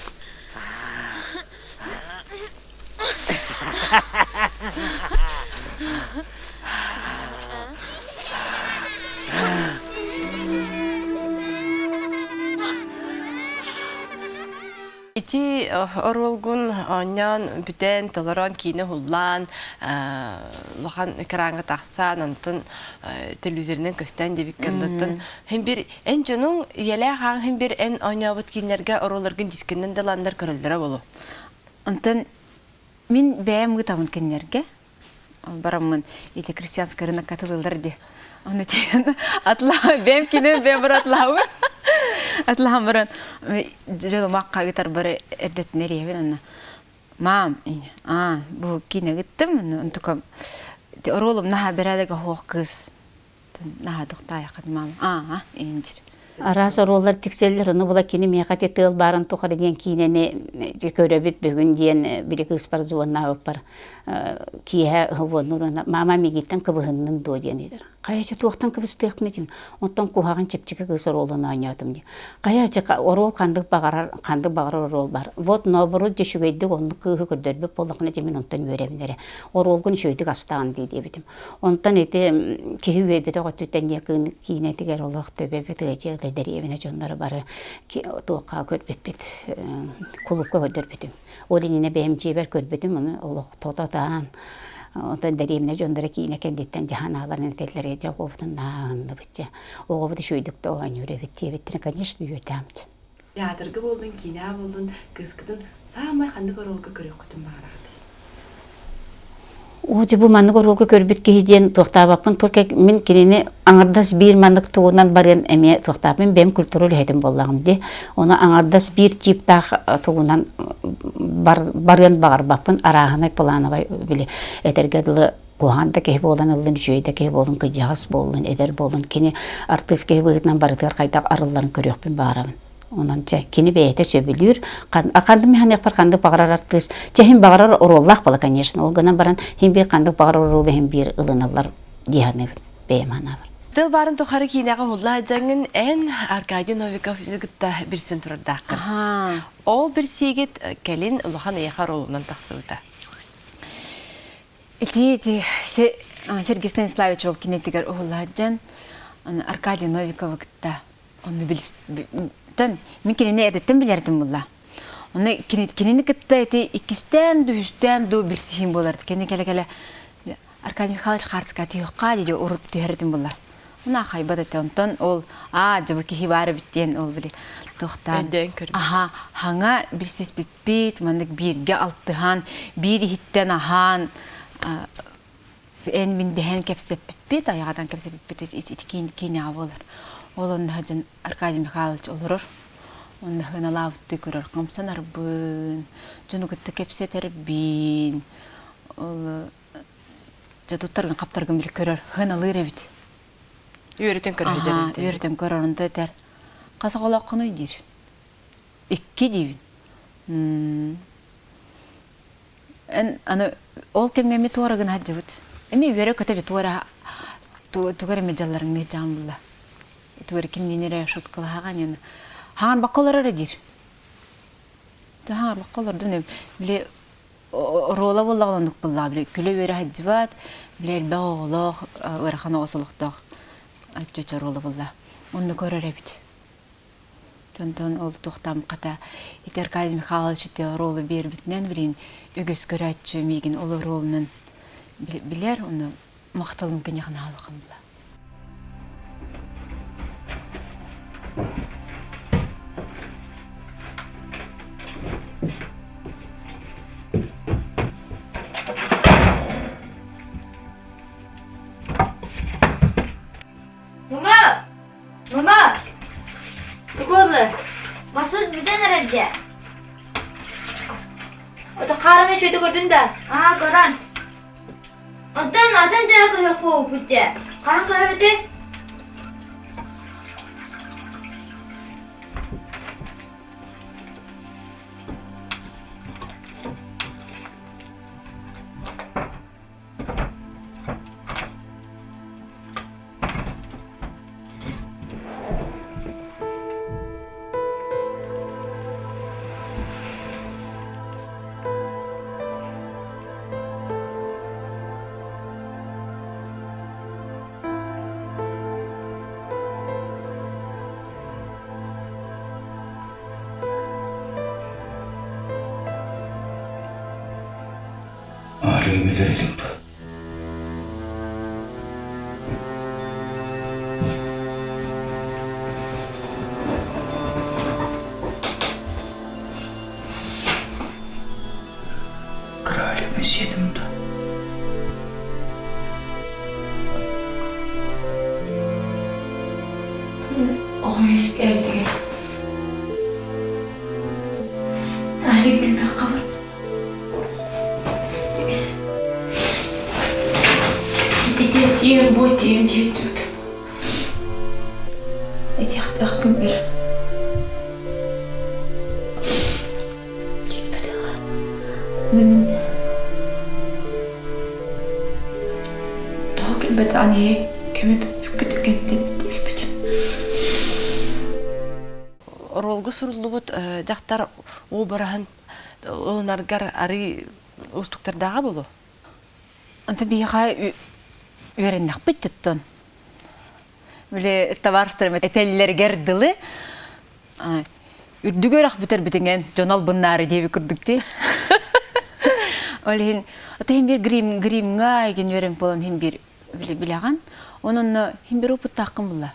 Speaker 1: Ити оруолгун оонньоон бүтэн, толорон, киинэ уһуллаан, улахан экраҥҥа тахсан, онтон телевизорынан көстөн диэбиккэ оннуттан һин бир эн дьонуҥ ийэлээх ааҥ һин бир эн оонньообут кииннэргэ оруолларгын дискэннэн да ыланнар көрөллөрө буолуо.
Speaker 2: Онтон мин бэйэм ыытабын кинилэргэ. Бараммын ити крестьянскай рынокка атылыыллар дии. Ону тиийэн атлаһа бэйэм киним бэйэм бар атлаһабын. Атлаһан баран дьонумахха ыытар бары эрдэтинэ эриэбин анна. Мам, аа, бу киинэ гыттым, онтукам оруолум наһаа бэрээдэгэ суох кыыс. Наһаа тохтоойоххут мам. Аа, иинжир.
Speaker 4: Араас оруоллар тиксэллэр, ону була кини миэхэ ити тыал баарын тухары диэн киинэни көрөбүт бүгүн диэн били кыыспар звоннаабыппар киэһэ звоннуур мама миигиттэн кыбыһыннын дуо диэн ыйытар. Хайа туохтан кыбыстыахпын этим оттон куһаҕан чэпчэки кыыс оруолун оонньоотум дии. Хайа оруол ханнык баҕарар ханнык баҕарар оруол бар. Вот наоборот үчүгэйдик оннук кыыһы көрдөрбүт буоллаххына дьэ мин онтон үөрэбин эрэ. Оруолгун үчүгэйдик астаан дии диэбитим. Онтон ити киһи үөйбэтэх өттүттэн диэ киинэтигэр олох төбөбүт ыадьыа дэриэбинэ дьонноро бары туохха көрбүппүт кулуупка көрдөрбүтүм. Ол иннинэ бэйэм дьиэбэр көрбүтүм, ону олох тото-таан онтон дэриэбинэ дьонноро киинэ кэнниттэн дьаһан ааларын этэллэр дьэ оҕобутун нааһынныбыт дьэ оҕобут үчүгэйдик да оонньуур эбит диэбиттэрин конечно үөрдээмчэ.
Speaker 1: Театрга буоллун, киинэҕэ буоллун, кыыскытын саамай ханнык оруолга көрүөххүтүн баҕараҕытый?
Speaker 4: Оо, дьэ бу маннык оруолга көрбүт киһи диэн туохтаабаппын только мин кинини аҥардас биир маннык тугунан барыан эмиэ туохтаабын бэйэм культура үлэһитим буоллаҕым дии. Ону аҥардас биир типтаах тугунан барыан баҕарбаппын арааһынай плановай били этэргэ дылы куһаҕан да киһи буолан ыллын, үчүгэй да киһи буоллун, кыдьаҕас буоллун, эдэр буоллун, кини артыыс киһи быһыытынан барытыгар хайдах арылларын көрүөхпүн баҕарабын. Онон чэ, кини бэйэтэ сөбүлүүр. Ханнык механикпар ханнык баҕарар артыыс, чэ, иһин баҕарар оруоллаах буола, конечно. Ол гынан баран, иһин биир ханнык баҕарар оруолу иһин биир ылыналлар дии саныыбын, бэйэм санаабар.
Speaker 1: Тыл баарын тухары киинэҕэ уһулла дьаҥын эн Аркадий Новиков кытта билсэн турардааххын. Ол билсиигит кэлин улахан эйиэхэ оруолунан тахсыбыта.
Speaker 2: Ити ити Сергей Станиславович ол кинэтигэр уһулла сылдьан Аркадий Новиковы кытта онно билистэн мин кинини эрдэттэн билэрдим булла. Онно кинини кытта ити иккистээн ду үстээн ду билсиһим буолар. Кини кэлэ-кэлэ Аркадий Михайлович хаартыска түһүөххэ дии урут түһэрдим булла. Уна хайбат этэ. Онтон ол аа дьэ бу киһи баар эбит диэн ол били туохтаан
Speaker 1: Өйдөөн көрбүт.
Speaker 2: Аха хаҥа билсиспиппит, маннык бииргэ алтыһан, биир иһиттэн аһаан эн мин дэһэн кэпсэппиппит, айаҕатан кэпсэппиппит ити киинэҕэ буолар. Ол онно сылдьан Аркадий Михайлович олорор. Онно сыаналаабыттыы көрөр хамсанарбын, дьону кытта кэпсэтэрбин, ол дьэ туттаргын хаптаргын били көрөр, сыаналыыр эбит.
Speaker 1: Үөрэтэн көрөр
Speaker 2: Аһаа, үөрэтэн көрөр, онто этэр. Хас оҕолооххунуй диир. Икки диибин. Эн аны ол кэмҥэ эмиэ туора гына сылдьыбыт. Эмиэ үөрэ-көтө туора тугу эрэ дьалларыҥ дьаам булла. Тугар кимниин эрэ шуткалаһаҕа нен хаҥар бакка олорор эрэ диир. Хаҥар бакка олордум били оруола буоллаҕына оннук буоллаҕа били күлэ-үөрэ сылдьыбат, били элбэх оҕолоох, ыарахан оҕо солохтоох чочо оруола буолла. Онно көрөр эбит. Онтон ол туохтаам хата ити Аркадий Михайлович ити оруолу биэрбитинэн билигин үгүс көрөөччү миигин ол оруолунан билэр, ону махталым киниэхэ наһаа улахан була.
Speaker 3: Мама! Мама! Тугу Маспыт бүтэн эрэр дьэ. Ото хаараны үчүгэйдик көрдүн да? Аа, көрөн. Онтон атын дьиэ көһөх буолбут дьэ. Хаһан көһөбүтүй?
Speaker 12: Арыы билэр этим дуо? Кралик сиэним дуо?
Speaker 13: Оҕо үөскээбитигэр Аһыы билбэххэ бар. Ити тиийэн бу тиийэн диэбит. Этиэхтээх күммэр кэлбэтэҕэ. Мин тоҕо кэлбэтэҕин иһи көмө бүппүккүт билбитим.
Speaker 1: Оруолга суруллубут дьахтар уобараһын ылынаргар арый уустуктардааҕа буолуо?
Speaker 2: Онто биһиэхэ үөрэннэхпит туттун. Били табаарыстарым этэллэригэр дылы үрдүк үөрэх бүтэрбитиҥэн дьон албыннаары диэби курдук дии. Ол иһин ата иһин биир грим гримҥа игин үөрэн буолан иһин биир билэҕин. Онон иһин биир опыттааххын булла.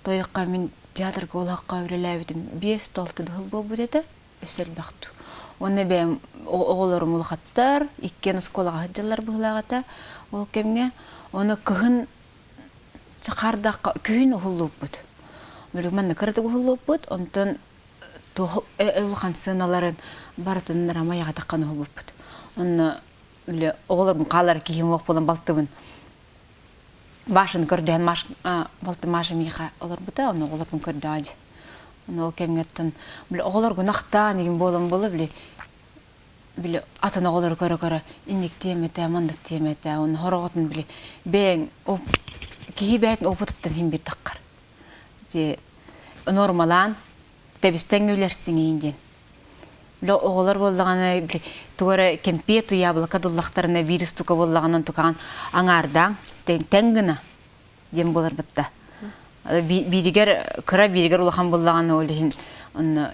Speaker 2: Тойохха мин театрга улахха үлэлээбитим 5-6 дыл буолбут этэ. Өссө элбэх дуу. Уонна бэйэм оҕолорум улахаттар, иккиэн оскуолаҕа сылдьаллар быһыылаах этэ ол кэмҥэ. Ону кыһын хардахха күһүн уһуллубуппут. Били манна кыратык уһуллубуппут, онтон туох улахан сыаналарын барытын рамайаҕатаххан уһулбуппут. Онно били оҕолорбун хаалар киһим уох буолан балтыбын Машаны көрдөһөн Маш балтым Маша миэхэ олорбута, ону оҕолорбун көрдөҕө дии. Ону ол кэмҥэ оттон били оҕолоргун ахтаан игин буолан буола били били атын оҕолору көрө-көрө инник тиэмэтэ, маннык тиэмэтэ, уонна хороҕотун били бэйэҥ киһи бэйэтин опытыттан иһин биир таххар. Ити нормалаан тэбистэҥ үлэрсиҥиин диэн. Били оҕолор буоллаҕына били тугу эрэ кэмпиэт яблоко дуллахтарына биир штука буоллаҕына онтукаҕын аҥаардаан тэҥ гына диэн буоларбытта. Бииригэр кыра бииригэр улахан буоллаҕына ол иһин онно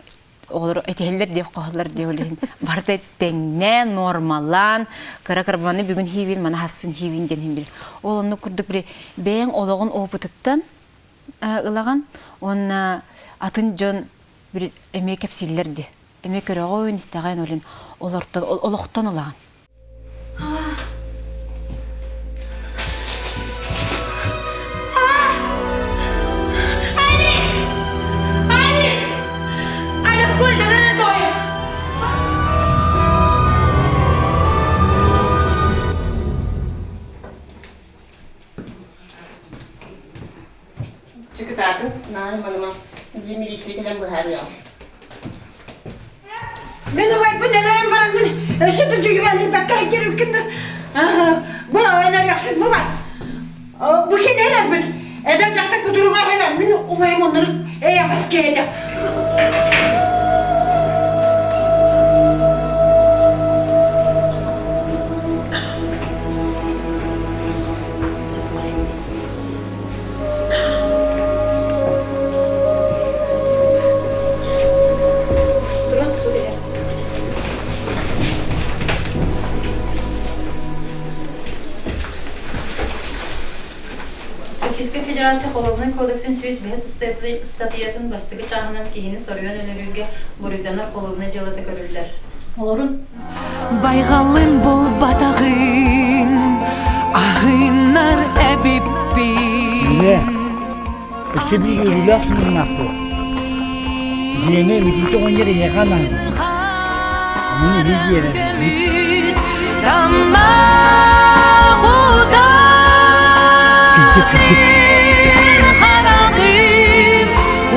Speaker 2: оҕолор этиһэллэр диэх хоһоллор диэх ол иһин барыта тэҥнээн нуормалаан кыра кыра маны бүгүн хиибин маны хассын хиибин диэн иһин били ол оннук курдук били бэйэҥ олоҕун опытыттан ылаҕын уонна атын дьон били эмиэ кэпсииллэр дии эмиэ көрөҕүн истэҕин ол иһин олортон олохтон ылаҕын.
Speaker 14: Чыкытаатын, наай маныма, били милиция кэлэн быһаарыаҕым.
Speaker 15: Мин убайбын өлөрөн бараҥҥын өссө да дьүһүгэлийбэккэ сылдьар эбиккин да бу өлөрүөхсүт бу бар. Бу кини өлөрбүт. Эдэр дьахтар кутуругар кэлэн мин убайым оннук эйэҕэс киһи этэ.
Speaker 13: Туран су иһэр. Российскай Федерация Холуобунай кодексын 105 ыстатыйатын бастакы чааһынан киһини соруйан өлөрүүгэ буруйданар холуобунай дьыалата көрүллэр. Олорун
Speaker 16: Байҕалын булбатаҕын аһынар эбиппин.
Speaker 8: Ийэ, өссө биир үөрүүлээх сонуннаахпыт. Дьиэни Микиитэ оҕонньор эйиэхэ анаан. Мин иһи биэрэн. Кырдьык, кырдьык.
Speaker 16: Хараҕым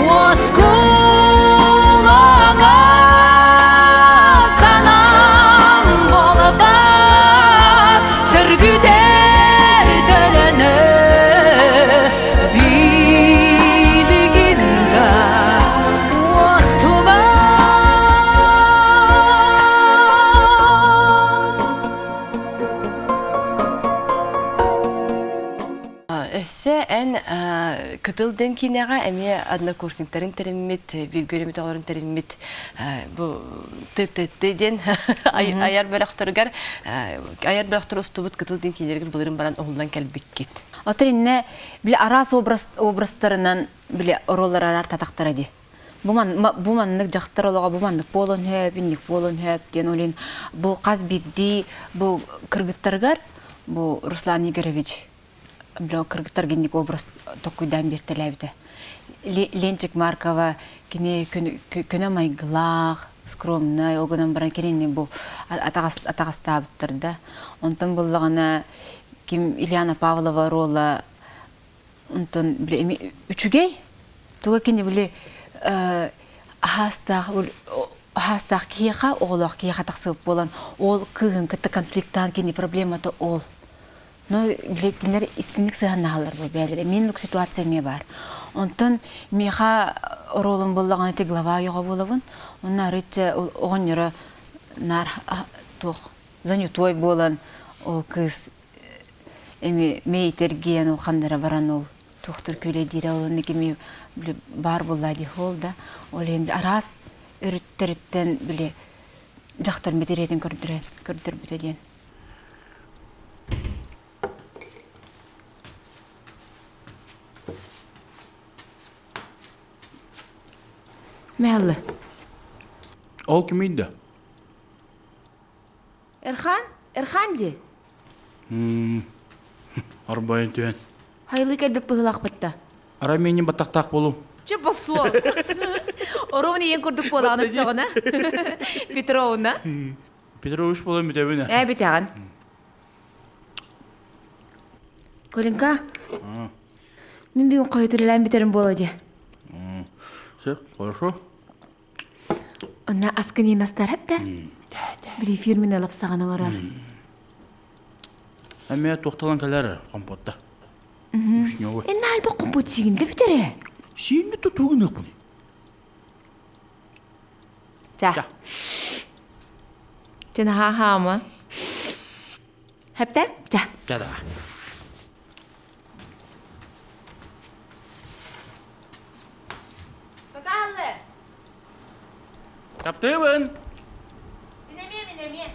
Speaker 16: уоскулаҥа санаам буолбат сөргүтэр төлөнө билигин да уостубат.
Speaker 1: Өссө эн Кытыл диэн киинэҕэ эмиэ однокурсниктарын тэриммит, бииргэ үөрэммит оҕолорун тэриммит бу ТТТ диэн айар бөлөхтөрүгэр айар бөлөхтөр устубут Кытыл диэн киинэлэригэр былырын баран уһуллан кэлбиккит.
Speaker 2: Оттон иннэ били араас образ образтарынан били оруоллар араар татахтара дии. Бу ман бу маннык дьахтар олоҕо бу маннык буолуон сөп, инник буолуон сөп диэн ол иһин бу хас биирдии бу кыргыттарыгар бу Руслан Игоревич били кыргыттар гинник образ токкуйдаан биэртэлээбитэ. Ленчик Маркова кини көнө майгылаах, скромнай, ол гынан баран кинини бу атаҕастаабыттар да. Онтон буллаҕына ким Ильяна Павлова оруола онтон били эми үчүгэй туга кини били аһаастаах аһаастаах киһиэхэ оҕолоох киһиэхэ тахсыбыт буолан ол кыыһын кытта конфликтаан кини проблемата ол но били кинилэр истинник сыһаннаһаллар бу бэйэлэрэ миннук ситуация эмиэ баар онтон миэхэ оруолум буоллаҕына ити глава ойоҕо буолабын онно арыычча оҕонньоро наар туох занятой буолан ол кыыс эми мэйитэргиэн ол ханнара баран ол туохтур күүлэйдиирэ ол оннук эми били баар буолла дии ол да ол иһин араас өрүттэриттэн били дьахтар мэтириэтин көрдөрөн көрдөрбүтэ диэн
Speaker 13: Мэллэ.
Speaker 12: Ол кимий да?
Speaker 13: Эрхан? Эрхан дии.
Speaker 12: Арбайын түһэн.
Speaker 13: Хайлыы кэлбит быһыылаахпытта.
Speaker 12: Арай миинин баттахтаах буолуум.
Speaker 13: Чэ босуол. Оруобун ийэн курдук буолаҕын оччоҕуна. Петровна.
Speaker 12: Петрович буолан бүтэбин.
Speaker 13: Ээ бүтэҕин. Коленька. Мин бүгүн хойутуллаан бүтэрим буола дии.
Speaker 12: Все, хорошо.
Speaker 13: Онно аскын иин астар да? Били фирменный лапсаҕын оҥорор.
Speaker 12: Эмиэ туохталан кэлэр компотта. Вишневый.
Speaker 13: Энна альба компот сигинде бүтэрэ.
Speaker 12: Сиинни тутугун ыкпын.
Speaker 13: Ча. Чын ха-хаама. Хэптэ? Ча.
Speaker 12: Ча да. Таптыыбын.
Speaker 13: Мин эмиэ, мин эмиэ.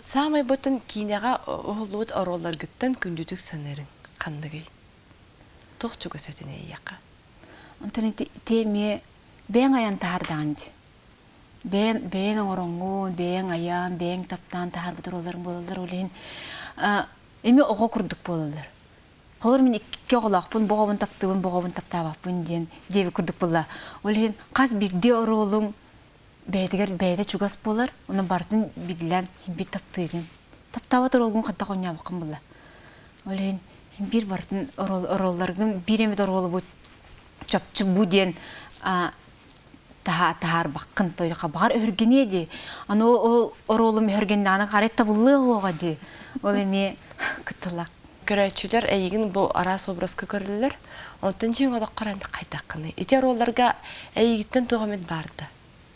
Speaker 1: Саамай ботун киинэҕэ уһуллубут оруолларгыттан күндүтүк саныырыҥ ханныгый? Туох чугас этин эйиэхэ?
Speaker 2: Онтон ити эмиэ бэйэҥ айан таһаардаҕын дии. Бэйэҥ бэйэҥ оҥороҥҥун, бэйэҥ айан, бэйэҥ таптаан таһаарбыт оруолларыҥ буолаллар. Ол иһин эмиэ оҕо курдук буолаллар. Холобур, мин икки оҕолоохпун, бу оҕобун таптыыбын, бу оҕобун таптаабаппын диэн диэбит курдук буолла. Ол иһин хас биирдии оруолуҥ бэйэтигэр бэйэтэ чугас буолар, онон барытын биллэн биир таптыыгын. Таптаабат оруолгун хайдах оонньообоккун буолла. Ол иһин биир барытын оруолларгын биир эмит оруолу бу чопчу бу диэн. таһаарбаккын тойха баҕар өһүргэниэ дии. Аны ол оруолум өһүргэннэҕинэ харай табыллыа уоҕа дии. Ол эмиэ кытталаах.
Speaker 1: Көрөөччүлэр эйигин бу араас образка көрөллөр. Онтон дьиҥ олоххор эн хайдаххыный? Ити оруолларга эйигиттэн туох эмит баар да?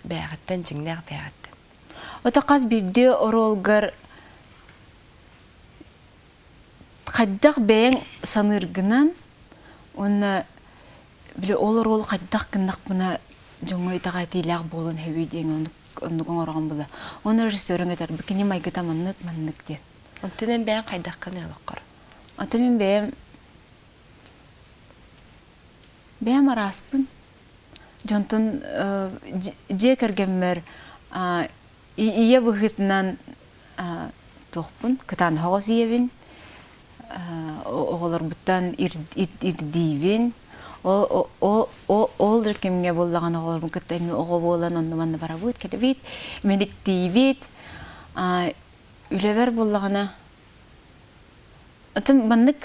Speaker 1: Бээҕиттэн, дьиҥнээх бээҕиттэн.
Speaker 2: Ото хас биирдии оруолгар хайдах бэйэҥ саныыргынан уонна били ол оруолу хайдах гыннахпына дьоҥҥо итэҕэтиилээх буолан сөбүй диэн оннук оҥороҕун була. Уонна режиссерыҥ этэр бу кини майгыта маннык маннык диэн.
Speaker 1: Онтон эн бэйэҥ хайдаххыный олоххор?
Speaker 2: Ото мин бэйэм бэйэм арааспын. Дьонтон дьиэ кэргэммэр ийэ быһыытынан туохпун кытаанах ийэбин оҕолорбуттан ирдиибин ол кэмҥэ буоллаҕына оҕолорбун кытта эмиэ оҕо буолан онно-манна барабыт кэлэбит мэниктиибит үлэбэр буоллаҕына Атын маннык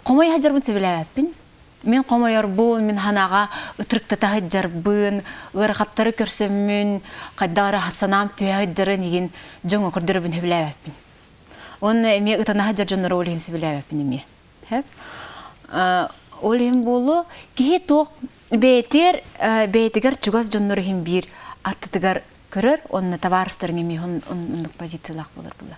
Speaker 2: хомой сылдьарбын сөбүлээбэппин. Мин хомойорбун, мин ханаҕа ытырыктата сылдьарбын, ыарахаттары көрсөммүн, хайдах эрэ санаам түһэ сылдьарын иһин дьоҥҥо көрдөрөбүн сөбүлээбэппин. Уонна эмиэ ытана сылдьар дьоннору ол иһин сөбүлээбэппин эмиэ. Ол иһин буолуо, киһи туох бэйэтигэр бэйэтигэр чугас дьоннору иһин биир аттытыгар көрөр, уонна табаарыстарыҥ эмиэ оннук позициялаах буолар буолла.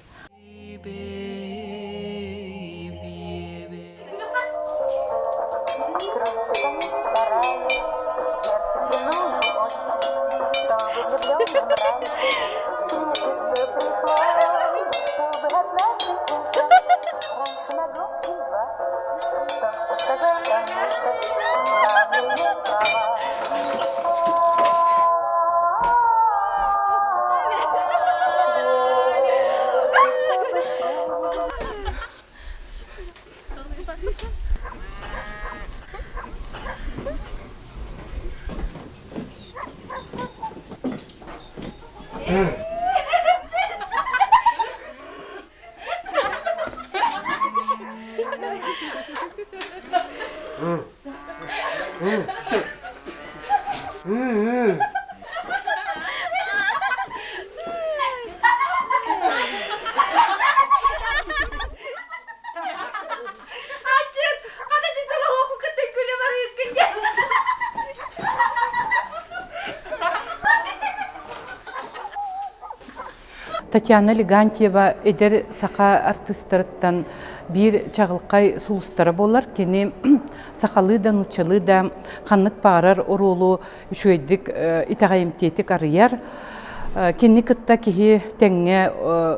Speaker 3: Отец, хата диталооху кытта күлэ барыыккын диэн.
Speaker 17: Татьяна Легантьева эдэр саха артыыстарыттан биир чаҕылхай сулустара буолар. Кини сахалыы да, нууччалыы да ханнык баҕарар оруолу үчүгэйдик итэҕэйимтиэтик арыйар. Кини кытта киһи тэҥҥэ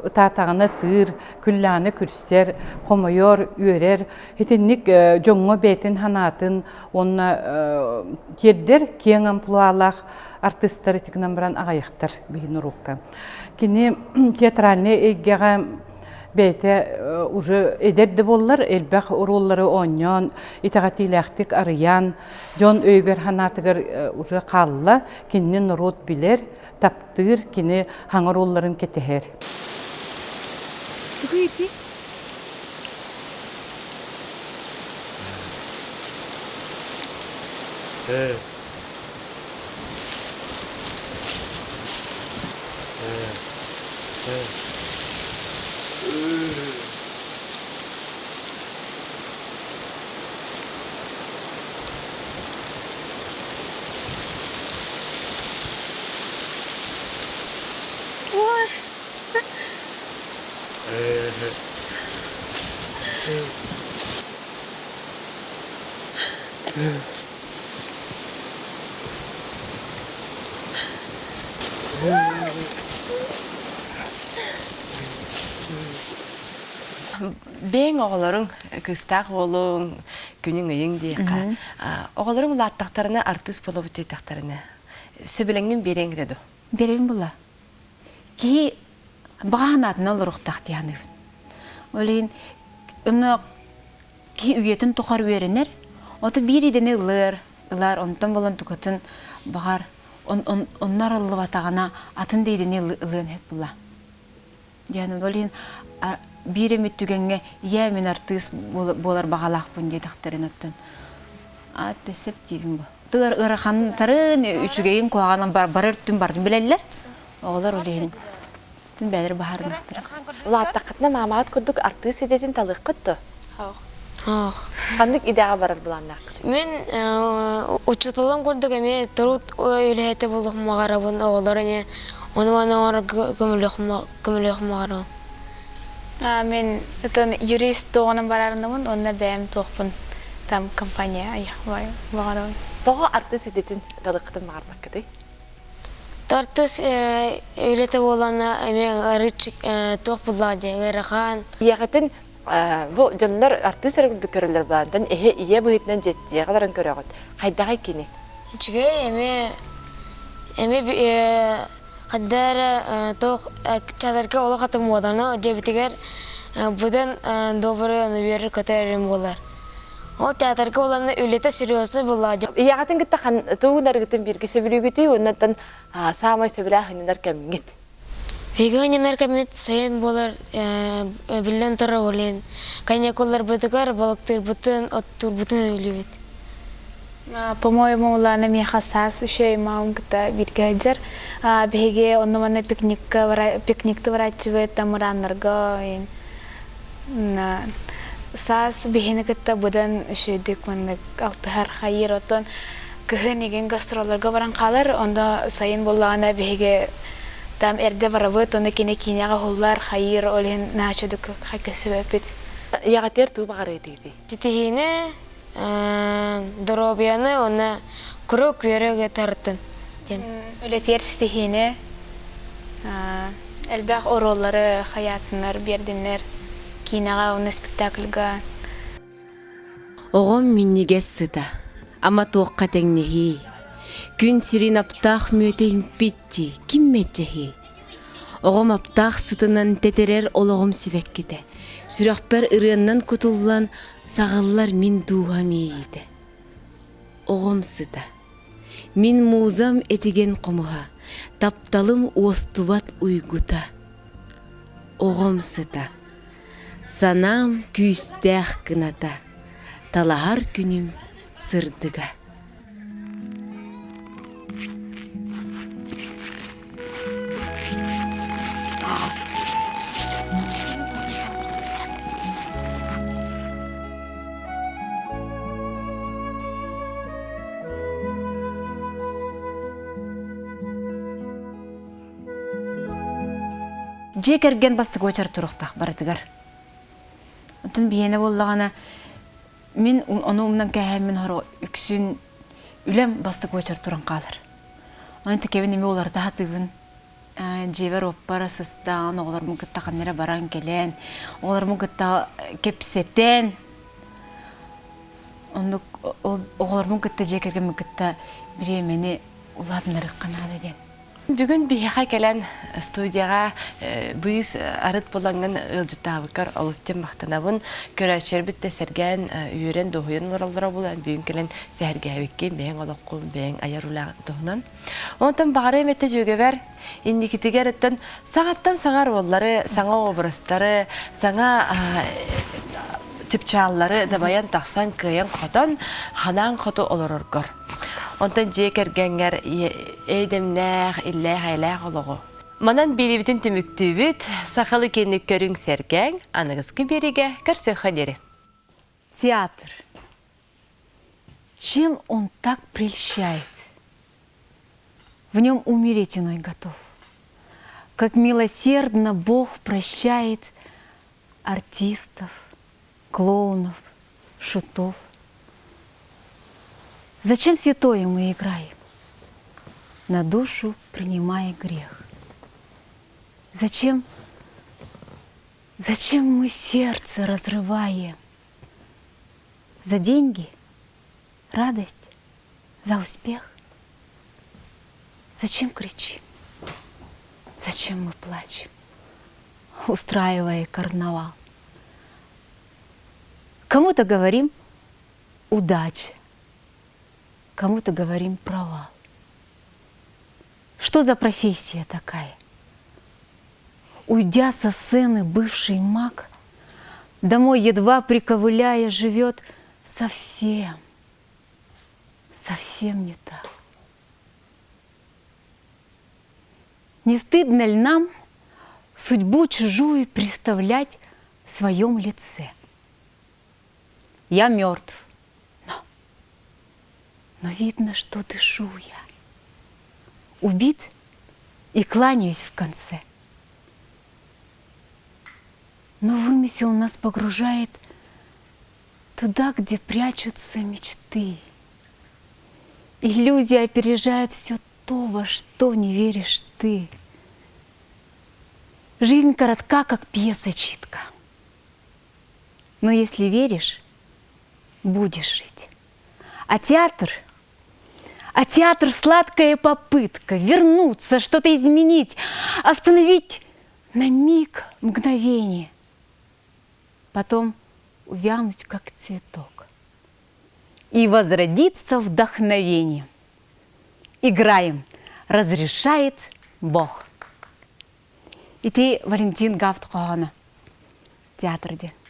Speaker 17: ытаатаҕына ытыыр, күллэҕинэ күлсэр, хомойор, үөрэр. Итинник дьоҥҥо бэйэтин санаатын уонна тиэрдэр киэҥ амплуалаах артыыстар ити гынан баран аҕыйахтар биһи норуокка. Кини театральнай эйгэҕэ бэйэтэ уже эдэр да буоллар элбэх оруоллары оонньоон, итэҕэтиилээхтик арыйан, дьон өйүгэр-санаатыгар уже хаалла, кинини норуот билэр, таптыыр, кини хаҥа оруолларын кэтэһэр.
Speaker 6: Тугу ити?
Speaker 18: Э.
Speaker 3: Ой.
Speaker 1: Бэйэҥ оҕолоруҥ, кыыстаах уолуҥ, күнүҥ ыйыҥ диэххэ. Оҕолоруҥ улааттахтарына артыыс буолабыт диэтэхтэринэ, сөбүлэҥҥин биэриэҥ этэ дуо?
Speaker 2: Биэрэбин була. Киһи баҕа санаатынан олоруохтаах дии саныыбын. Ол иһин онно киһи үйэтин тухары үөрэнэр, ото биир идэни ылар, ылар, онтон булан тукатын баҕар онно арыллыбатаҕына атын да идэни ылыан сөп була. Диэн ол иһин биир эмит түгэҥҥэ ийээ мин артыыс буолар баҕалаахпын диэтэхтэрин оттон аат сөп диибин бу. Тыгар ыарахантарын, үчүгэйин куһаҕанын бары өртүн бардын билэллэр. Оҕолор ол иһин тин бэйэлэр баһарынахтара.
Speaker 1: Улааттаххытына маамаҕыт курдук артыыс идэтин талыаххыт дуо? Ханнык идэҕэ барар былааннааххыт?
Speaker 18: Мин учууталым курдук эмиэ труд үлэһитэ буолуохпун баҕарабын, оҕолор эмиэ ону-маны оҥорорго көмөлөөхпүн баҕарабын.
Speaker 19: Мин ытын юрист туоҕунан барарынабын уонна бэйэм туохпун там компания баҕарабын.
Speaker 1: Тоҕо артыыс идэтин талыаххытын баҕарбаккытый?
Speaker 18: Артыыс үлэтэ буоллаҕына эмиэ арыыччык туох буоллаҕа дии ыарахан.
Speaker 1: Ийэҕитин бу дьоннор артыыс эрэ курдук көрөллөр былаантан эһэ ийэ быһыытынан дьиэҕэ олорон көрөҕүт. Хайдаҕый кини?
Speaker 18: Үчүгэй эмиэ эмиэ хайда эрэ туох чатарга олох атын муоданы дьиэбитигэр быдан добрый ону үөрэр көтөр эрим буолар. Ол театрга уланна үлэтэ серьезный буолла.
Speaker 1: Ийэҕитин кытта тугун арыгытын бииргэ сөбүлүүгүтүй уоннаттан саамай сөбүлээх ынньанар кэмҥит?
Speaker 18: Биһиги ынньанар кэммит сайын буолар биллэн турар олен каникулларбытыгар балыктыырбытын, оттуурбутун өлүүбүт.
Speaker 19: По-моему, Улаана миэхэ саас үчүгэй маамын кытта бииргэ сылдьар. Биһиги онно-манна пикникка пикникты барааччыбыт, там мырааннарга Саас биһини кытта быдан үчүгэйдик маннык алтыһар хайыыр оттон кыһын игин гастролларга баран хаалар, онно сайын буоллаҕына биһиги там эрдэ барабыт, онно кини киинэҕэ уһуллар, хайыыр, ол иһин наһаа үчүгэйдик көрсүбэппит.
Speaker 1: Ийэҕитигэр тугу баҕарыытыгытый?
Speaker 18: Ситиһиини, доруобуйаны уонна куруук үөрэ тартын диэн.
Speaker 19: Үлэтигэр ситиһиини, элбэх оруоллары хайаатыннар биэрдиннэр киинэҕэ уонна спектакльга.
Speaker 2: Оҕом минньигэс сыта, ама туохха тэҥнэһиэй? Күн сирин аптаах мүөтэ иҥпит дии, ким мэлдьэһиэй? Оҕом аптаах сытынан тэтэрэр олоҕум сибэккитэ, сүрэхпэр ырыаннан кутуллан саҕыллар мин дууһам иэйиитэ. Оҕом сыта. Мин музам этигэн хомуһа, тапталым уостубат уйгута. Оҕом сыта. Санаам күүстээх кыната, талаһар күнүм сырдыга. Дьиэ кэргэн бастакы уочар туруохтаах барытыгар. Оттон биһиэнэ буоллаҕына мин ону умнан кээһэммин хоро үксүн үлэм бастакы уочар туран хаалар. Онон тикэбин эмиэ уларыта сатыыбын. Дьиэбэр оппара сыстаан, оҕолорбун кытта ханна эрэ баран кэлэн, оҕолорбун кытта кэпсэтэн, оннук оҕолорбун кытта дьиэ кэргэммин кытта бириэмэни улаатыннарыахха наада диэн.
Speaker 1: Бүгүн биһиэхэ кэлэн студияҕа быыс арыт булаҥҥын ыалдьыттаабыккар олус диэн махтанабын. Көрөөччүлэрбит да сэргээн, үөрэн, дуоһуйан олороллоро буолан бүгүн кэлэн сэһэргээбиккин, бэйэҥ олоххун, бэйэҥ айар үлэҕин туһунан. Онтон баҕарыам этэ дьүөгэбэр инникитигэр оттон саҥаттан саҥа оруоллары, саҥа образтары, саҥа чыпчааллары дабайан тахсан кыайан-хотон, ханаан хоту олороргор. Онтон дьиэ кэргэҥҥэр эйдэмнээх, иллээх-эйэлээх олоҕу. Манан биэриибитин түмүктүүбүт. Сахалы киэнник көрүҥ сэргээҥ, аныгыскы биэриигэ көрсүөххэ диэри.
Speaker 2: Театр. Чем он так прельщает? В нем умереть иной готов. Как милосердно Бог прощает артистов, клоунов, шутов. Зачем святое мы играем, на душу принимая грех? Зачем, зачем мы сердце разрываем? За деньги, радость, за успех? Зачем кричим? Зачем мы плачем, устраивая карнавал? Кому-то говорим удача, кому-то говорим провал. Что за профессия такая? Уйдя со сцены бывший маг, домой едва приковыляя живет совсем, Совсем не так. Не стыдно ли нам судьбу чужую представлять в своем лице? Я мертв, но, но видно, что дышу я. Убит и кланяюсь в конце. Но вымысел нас погружает туда, где прячутся мечты. Иллюзия опережает все то, во что не веришь ты. Жизнь коротка, как пьеса-читка. Но если веришь, будешь жить. А театр а театр – сладкая попытка вернуться, что-то изменить, остановить на миг мгновение. Потом увянуть, как цветок, и возродиться вдохновение. Играем, разрешает Бог. Ити Валентин Гафт хоһооно театр диэн.